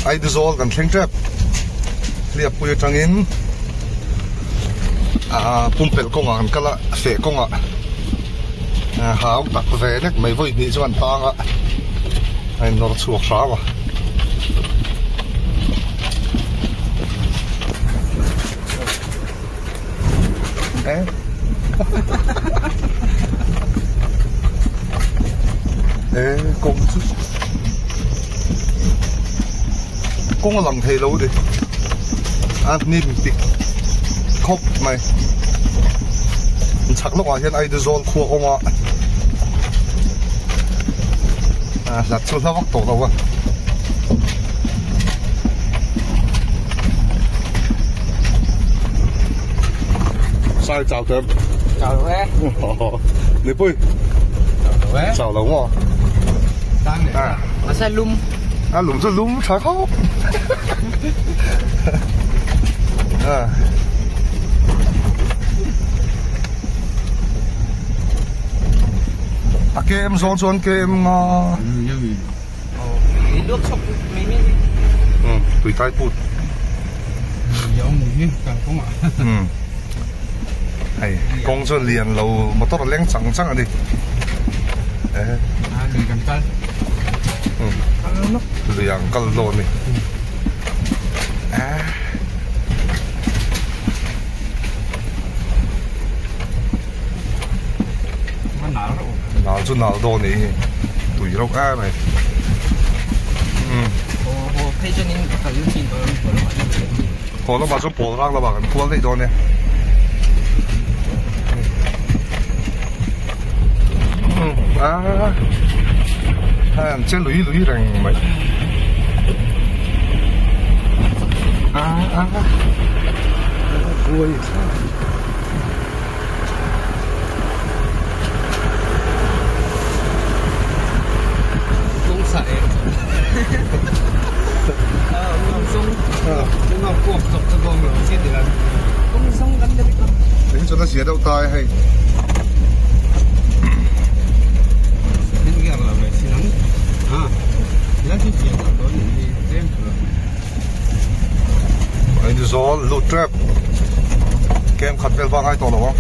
Aizawl kan thleng tep Hliappui atangin ah pumpelh kawngah kan kal a feh kawngah hau tak ve lek mai vawi hnih chu an tang a a innawr chhuak hram a. E kawng chu kawng a lang thei lo ni a hnim pik khawp mai chhak lawkah hian Aizawl khua a awm a a hlat chu hla vak tawh lo a. Sai chào tém. Chào đâu e. Ni pui. Chào đâu e. Chào lo maw? Tang ne. A sai lum. A lum chu lum tha khawp. À. A kem zawng chuan kem nga. Tui tai put. Hei kawng chu lian lo motor a leng chang chang a ni. Lui ang kal dawn a ni. Nal chu nal dawn nih hi tui reuh em mai haw lamah chuan pawl rang lamah kan kual daih dawn e a an che lui lui reng mai a a buai Hei chuan a zia deuh ta e hei. Aizawl lut tep kem khat vel vang ai tawh lo ang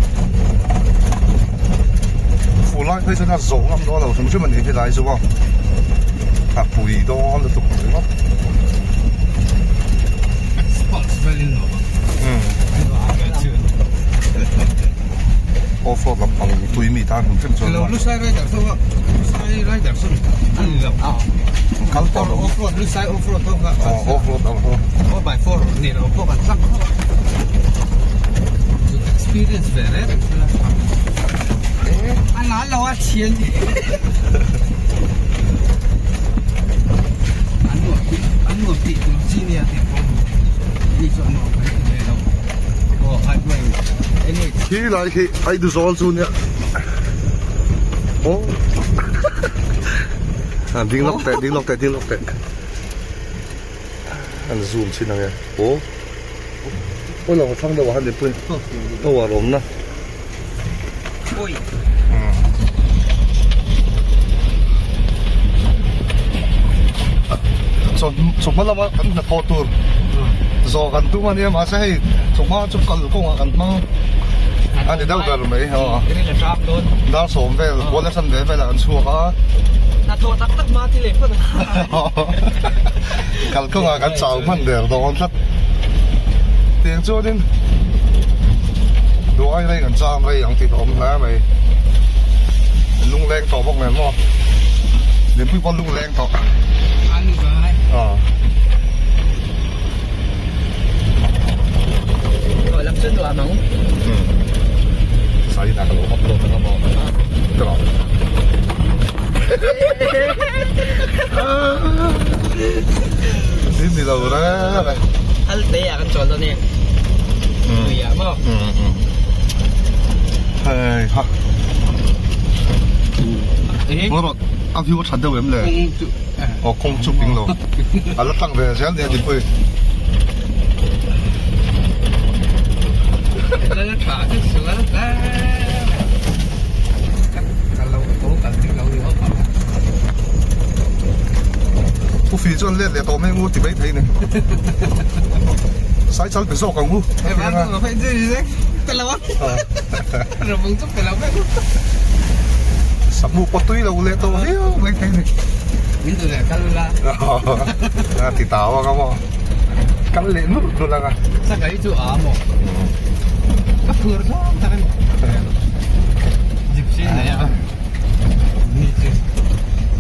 fur lai phei chuan a zawh ngam dawn lo hrim hrim a ni helai chu a a pui dawn lutuk ringawt. Off road lampang tui mi tan hrim hrim chuan kal tawh lo off road lusai off road pawh kha off road ang ho 4 by 4 ni lo pawh kan tlang khawp a experience ve reng a nal lo a thian an nuam ti an nuam ti tur chi nia tih pawh ni chu an nuam kan ti ve lo aw highway anyway khi lai khi Aizawl chu nia aw ding lawk teh ding lawk teh ding lawk teh an zoom chhin ang e aw aw lo thlang deuh ah han nipui tower awmna chawhma lama kan hnathawh tur zawh kan tum a nia mahse hei chawhma chu kal kawngah kan hmang a ni deuh ber mai dar sawm vel kual a san ve velah kan chhuak a. Hnathawh tak tak hma ti leh phawt a. Kal kawngah kan chau hman der dawn tlat. Tiang chuanin duai rei kan cham rei ang tih ka awm hle mai. Lungleng tawh bawk nen maw. Lianpui pawh lungleng tawh. Sai na ka lo upload ang maw. Tara. Tin ni lo ra. Al te a kan chawl dawn e. Tui ah maw. Hei ha. Ngawt a view a that deuh em le. Aw kawng chu ping lo. A la tlang ve zel nia Dinpui. Pu Fi chuan let leh tawh mai ang u ti mai thei ni. Sai chal pe zawk ang u. Samu pawh tui lo leh tawh viau mai thei ni. A ti tau ang a maw. Kal leh nulh nulh ang a.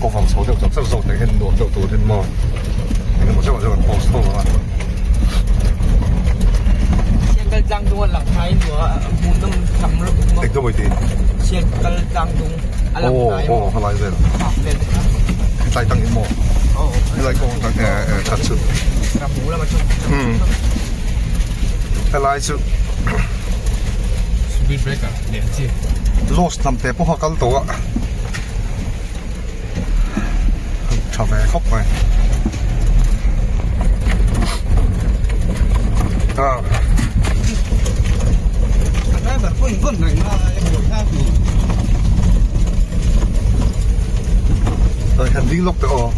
Cover chho deuh chak chak zawk te hian nuam deuh tur in maw engemaw zeuh zeuh an post ho ang a. Engemaw i tih? Aw aw helai vel hetlai tang hi maw helai kawng atang eh that chu helai chu Lost lam te pawh a kal tawh a tha ve khawp mai a han ding lawk teh aw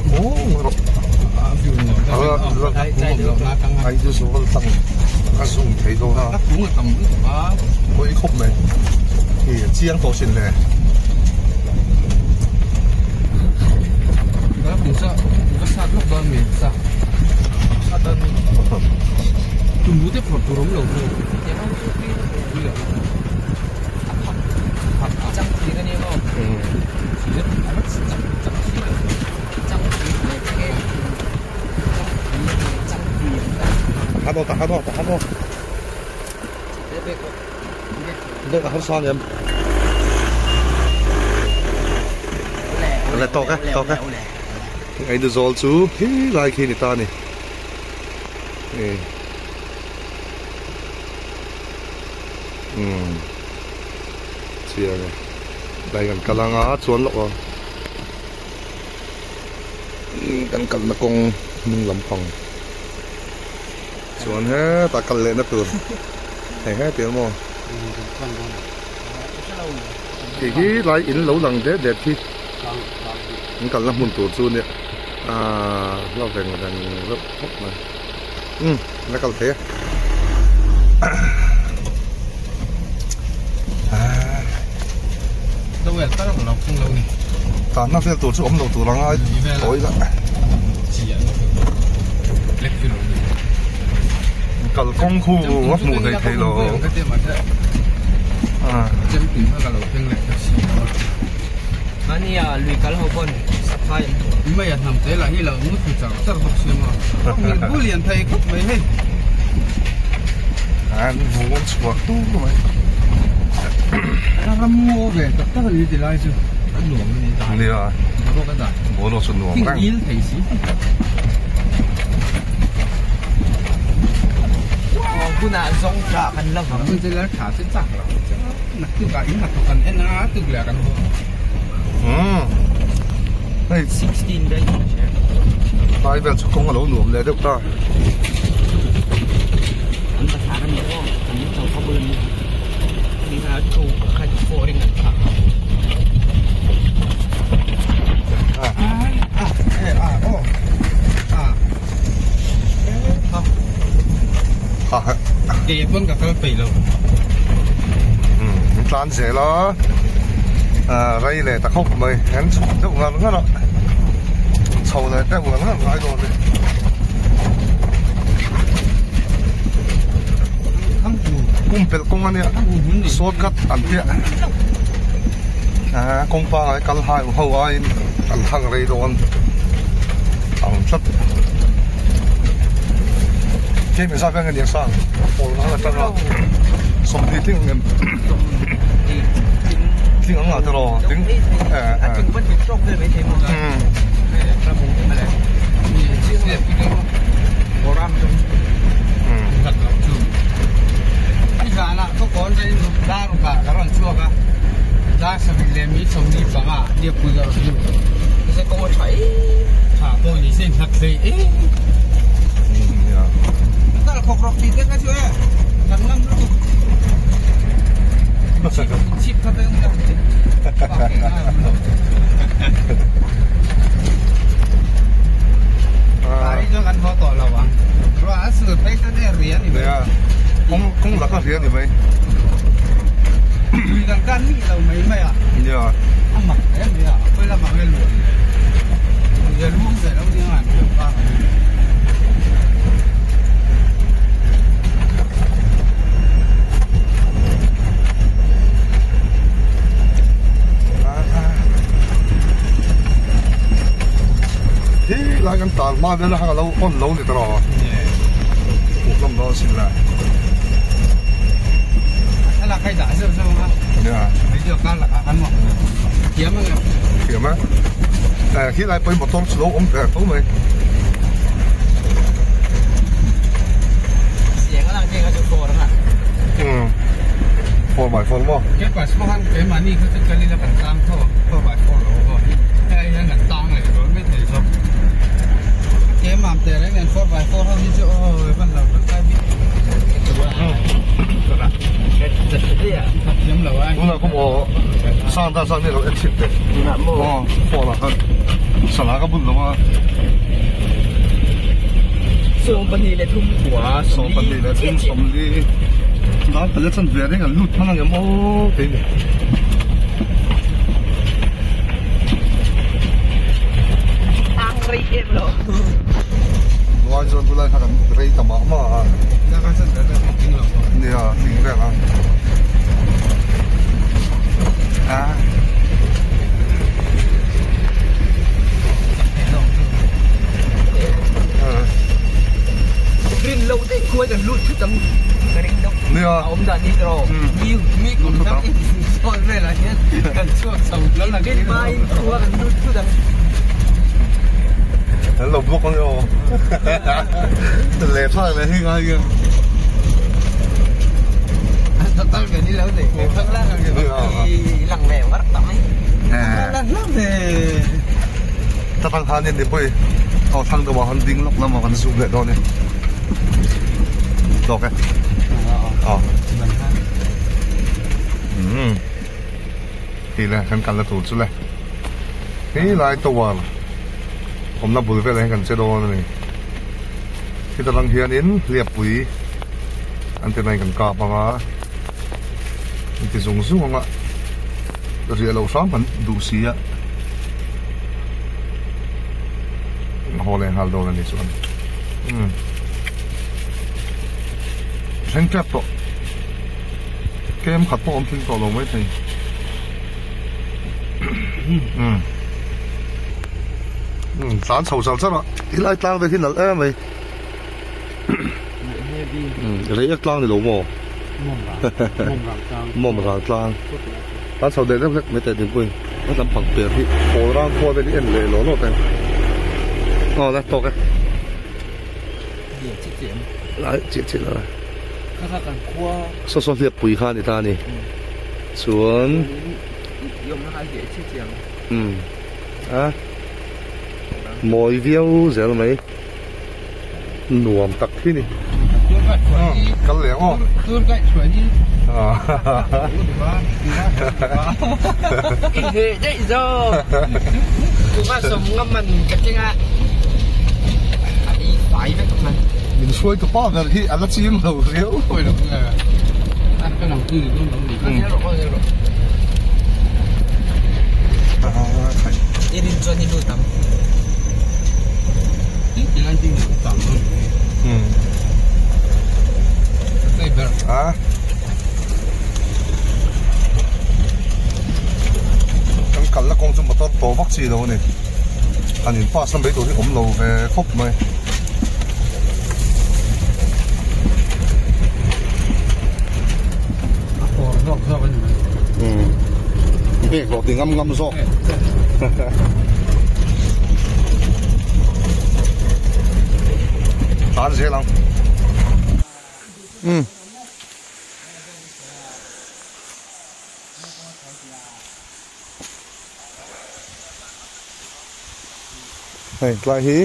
ai chu zual tlang a zoom thei dawn a pawi khawp mai ih a chiang tawh sin le. Le tawk e tawk e ei nu zawl chu khi lai khi ni ta a ni umm chiang e lai kan kal anga chuan lawk a kan kalna kawng hnung lampang chuan hetah kal lehna tur hei heti a maw tih hi lai in lo lang det det hi an kalna hmun tur chu nia aaa hla veng veng reuh khawp mai umm la kal thei a tanna vel tur chu awm lo tur anga tawi la kalkawng khu a hmuh theih theih lo an vung an chhuah tur mai nia boruak chu nuam reng umm hei lai vel chu kawng a lo nuam leh deuh ta. Tlan zel a rei leh ta khawp mai an chhuk deuh ngar ngar a chho leh deuh ngar ngar ngai dawn a ni. Pumpelh kawng a nia shortcut an piah kawng pangai kal hai ho aiin an thlang rei dawn ang tlat tlem engzat vel nge ni a sang pawl ngang atanga sawmhnih tling ang em tling ang ah te rawh tling Kawng laka hria ni mai. Lui kan kan ni lo mai mai a. Nia. A mak hle mai a, a pawi lamah nge luan le. Lui a luang ve lo nia an hriat vang a ni. Hi lai kan tan hma vel a lo on lo ni tawh a. Puk lam dawn sin lai. Thlalak kai dah zeuh zeuh a. Nia. Video kar lakah khan maw. Thiam ang em? Thiam a. Eh khi lai pawh hi motor chu lo awm ve tho mai. Siang a lang teng a chu four ang a. Umm four by four maw. Ke pas pawh khan keimahni kha chu kal ila kan tlang tho a four by four lo pawh hi hei hian kan tlang leh dawn mai thei zawk. Ke mam teh reng nen four by four ho hi chu aw van lo tangkai bik. Tunah khaw maw sang ta sang ni lo en chhit teh. Aw phone ah khan sana ka bun lo a. 22 leh thum 40 dan pali chan ve reng an lut hman ang em aw kei ni. Nuai chuan chulai kha kan rei ta mah mah a. Nia tling vel a. A. Nia. An lo block ang aw. Leh thlak leh hi ngai hian. Ta tang khan in ni pawh i aw thlang deuh ah han ding lawk lamah kan zoom leh dawn e. Tawk e. Aw. Umm. Tih le kan kalna tur chu le hei lai tower awmna bul velah hian kan che dawn a ni heta tang hianin hliappui an ti nai kan kap ang a an ti zung zung ang a riah loh hram kan duh si a haw leh nghal dawn a ni chuan umm thleng tep tawh. Tlem khat pawh awm tling tawh lo maithei. Umm. Umm tlan chho char char a, helai tlang vel hi nalh em mai. Umm reiek tlang ni lo maw? Mawm ral tlang. Tlan chho deuh deuh hlek mai teh dingpuiin a lampang per hi pawl rang khua vel hi en leh law law teh. Aw la tawk e. Lai chiah chiah la. Saw saw hliap pui kha a ni ta a ni. Chuan umm a mawi viau zel mai nuam tak hi ni. Kal leh ang aw. Min hruai tu pa ber hi a la chim lo riau. Kan kalna kawng chu motor tawh vak chi lo a ni han in pass na mai tur hi awm lo ve khawp mai. Umm bag rawh ti ngam ngam zawk. Tan zel ang. Umm. Hei tlai hi.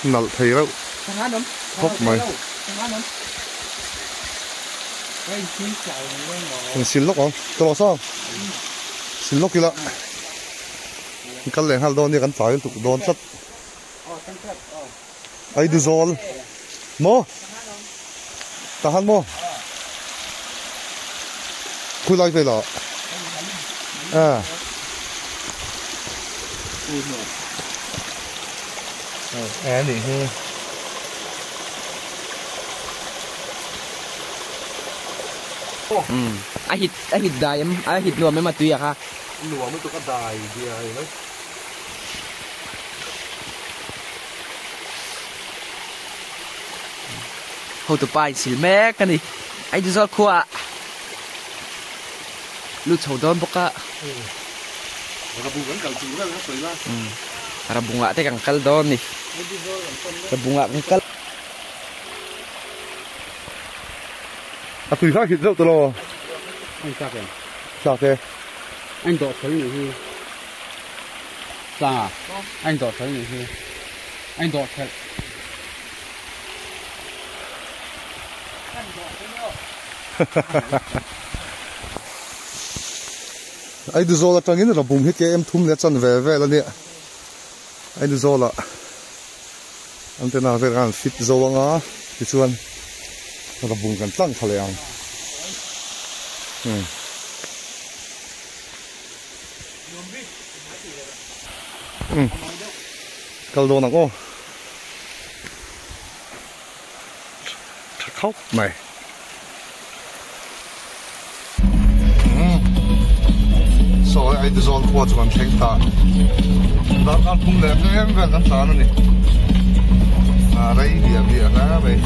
Nalh thei reuh khawp mai. An sil lawk ang tawh saw sil lawk ila kal leh nghal dawn nia kan tlai lutuk dawn tlat. Aiduzawl maw tahan maw khulai velah a anih hi. A hit a hit dai em a hit nuam em a tui a kha. Nuam lutuk a dai diai mai. Hotu pa in sil mek a ni. Aizawl khua ah lut chho dawn bawk a. Rabung kan kal chung vel kha sawi la. Rabung ah te kan kal dawn a ni. Rabung ah kan kal. A tui kha hit deuh ta lo. Anh chak em? Chak e. Anh dawh fel nih hi. Tlang ah. Anh dawh fel nih hi. Anh dawh fel. Aiduzawl atangin Rabum hi KM thum leh chan ve vel a nia. Aiduzawlah antenna vel khan an fit zo anga tichuan Rabum kan tlang thla leh ang. Hmm. Hmm. Kal dawn ang aw. Tha khawp mai. Saw hei Aizawl khua chu kan thleng ta. Darkar thum leh tlem vel kan tlan a ni. A rei diah diah hle mai.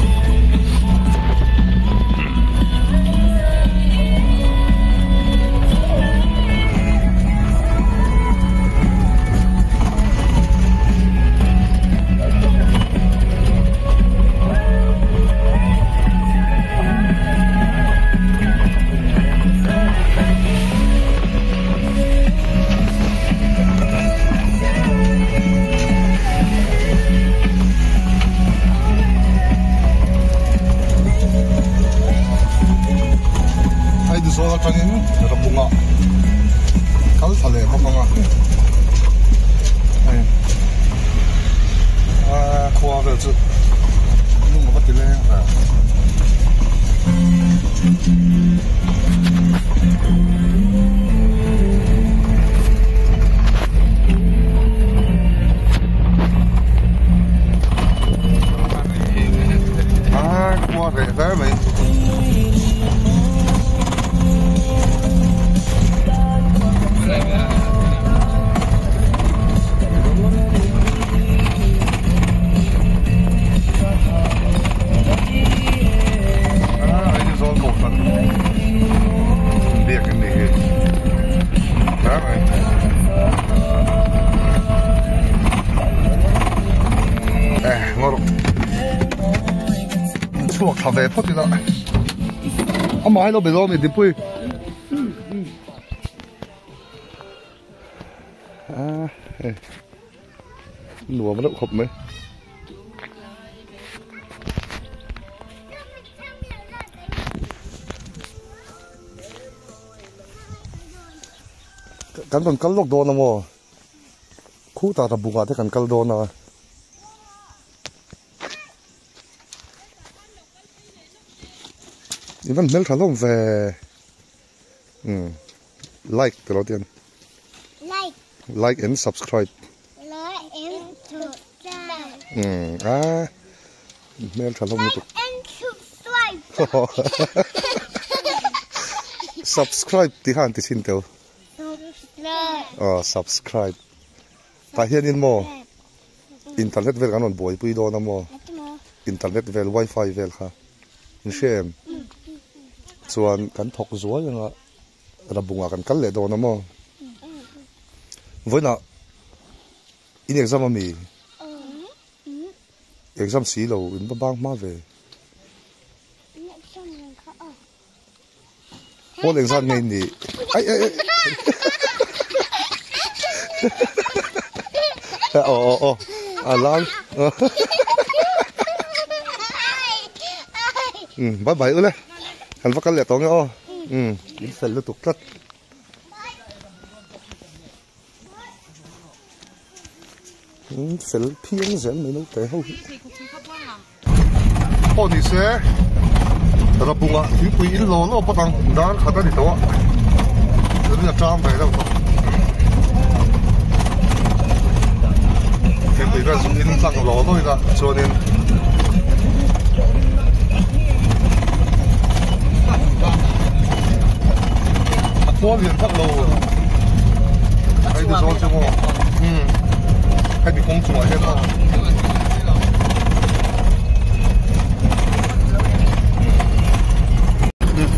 Aizawl atangin Rabunga kal thla leh bawk ang a hei khua vel chu lung a va ti leng ve. A khua reh hle mai. Aizawl kohhran biak in nih hi hle mai. Eh ngawrh chhuak thla ve phawt ila amah hi lo be dawn a ni dipui. A hei nuam reuh khawp mai. Kan rawn kal lawk dawn a maw? Khutah ta bukah te kan kal dawn a. I van hmel tha hlawm ve. Umm like tilo tian. Like. Like and subscribe. Like and subscribe. Umm a hmel tha hlawm lutuk. Like and subscribe. Subscribe tih kha an ti chhin tel. Subscribe. Aw subscribe. Tah hianin maw internet vel kan rawn buaipui dawn a maw internet vel wifi vel kha in hria em chuan kan thawk zuai anga rabungah kan kal leh dawn a maw vawiinah in exam ami exam si lo in va bang hma ve. Pawl engzat nge in nih? Ai ai ai. Aw aw aw. A lam. Um bye bye ule. Kan va kal leh tawh nge aw. Um in fel lutuk tlat. Fel phiang zel mai naute ho hi. Pawh ni se Rabunga thingpui in law law phawt ang dar khat a ni tawh a chuanin a tang ve deuh tawh thingpui vel chu in tlang law law ila chuanin a khual lian vak lo hei te zawl chu maw umm hemi kawng chungah hian maw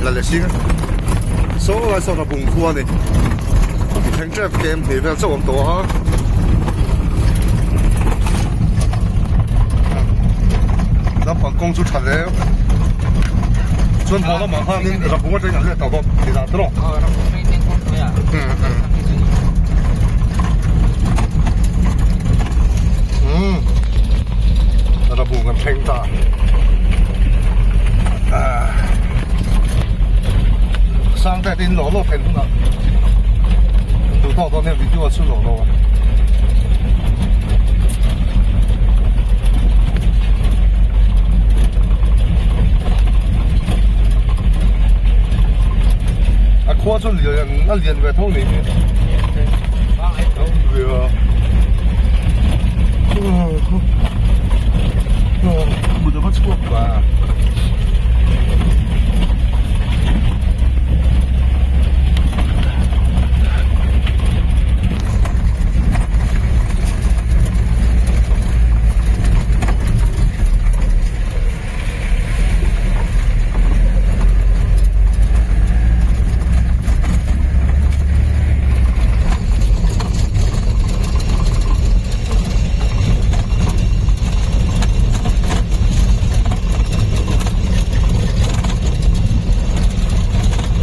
la leh sing saw lai sawn a bung khua a ni thleng tep kem hnih vel chauh a awm tawh a. Lampang kawng chu tha hle chuan haw lamah khanin rabung atangin an let tawh bawk ti dan tawh umm rabung kan thleng ta sang te tin lawh lawh thlen hunah duh tawk dawn hian video a chu lawh lawh a. A khua chu lian a lian ve tho ni hi. Mut a va chhuak ta.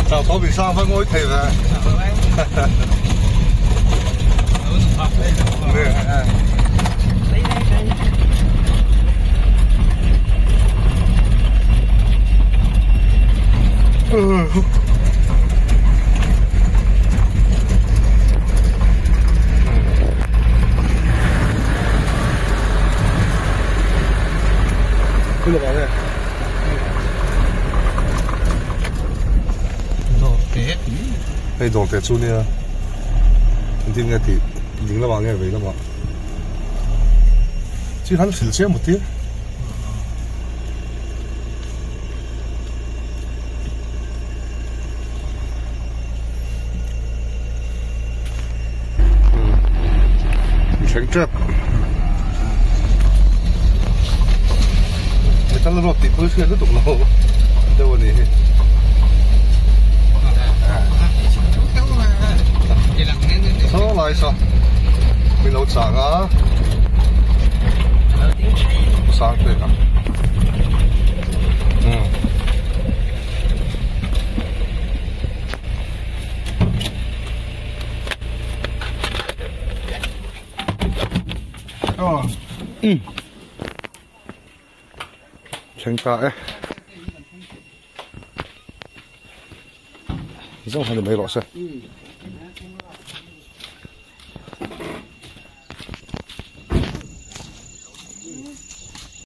Chào có vì sao vẫn ngồi thầy về. Cứ là bảo này. Hei dawr te chu nia engtin nge tih ding lamah nge vei lamah chi han hrilh chiang maw tir thleng tep metal rod tih pawh hi hriat lutuk lo deuh a ni hi. Saw lai saw min lo chang a sang te a umm umm thleng ta e. Zau han ni mai rawh se.